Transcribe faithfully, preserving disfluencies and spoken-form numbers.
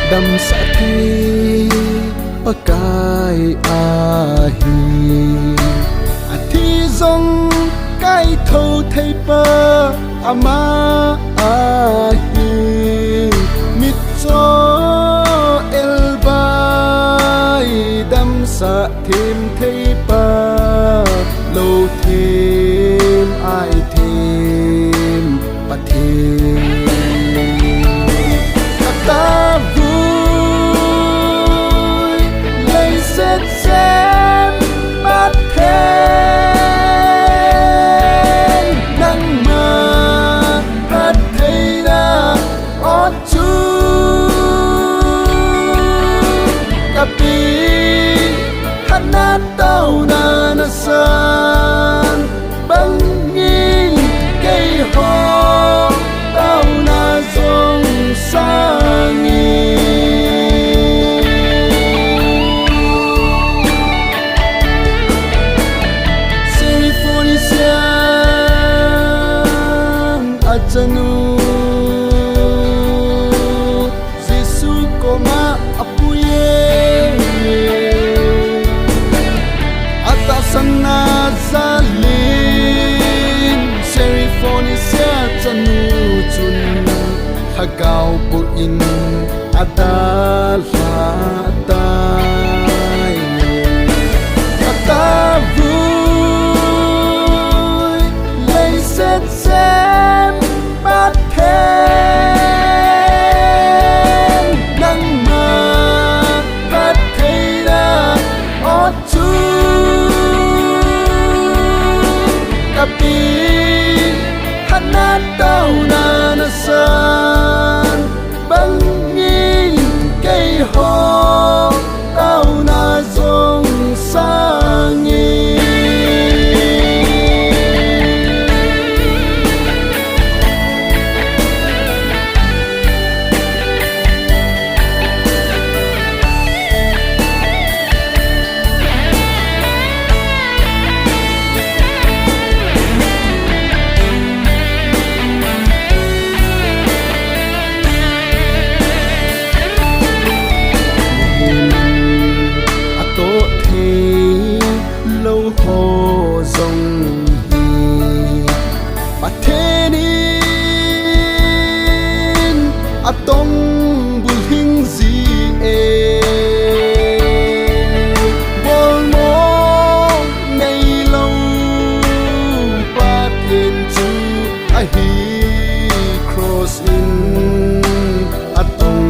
Damsah thei Pakai ahi. Athi jong kaitho thei pa ama ahi. Mitcho elbai damsah them thei pa, lou them ai them Pathen. Atavui leiset sem Pathen, nangma phattheina ot chu kapi, khanat taona nasan bangin keiho taona jong sangin. Symphony siam achanu Jesu koma apui e. Atahsan na jalin Symphony sia chanu chun lhagao pu in adalha tai. Atavui leiset sem Pathen, nangma phattheina ot chu kapi, khanat taona nasan bangin keiho taona jong sangin. Atoh thei lou ho jong hi Pathen in atong bulhing ji e. Bolmo neilou Pathen chu ahi, cross in atong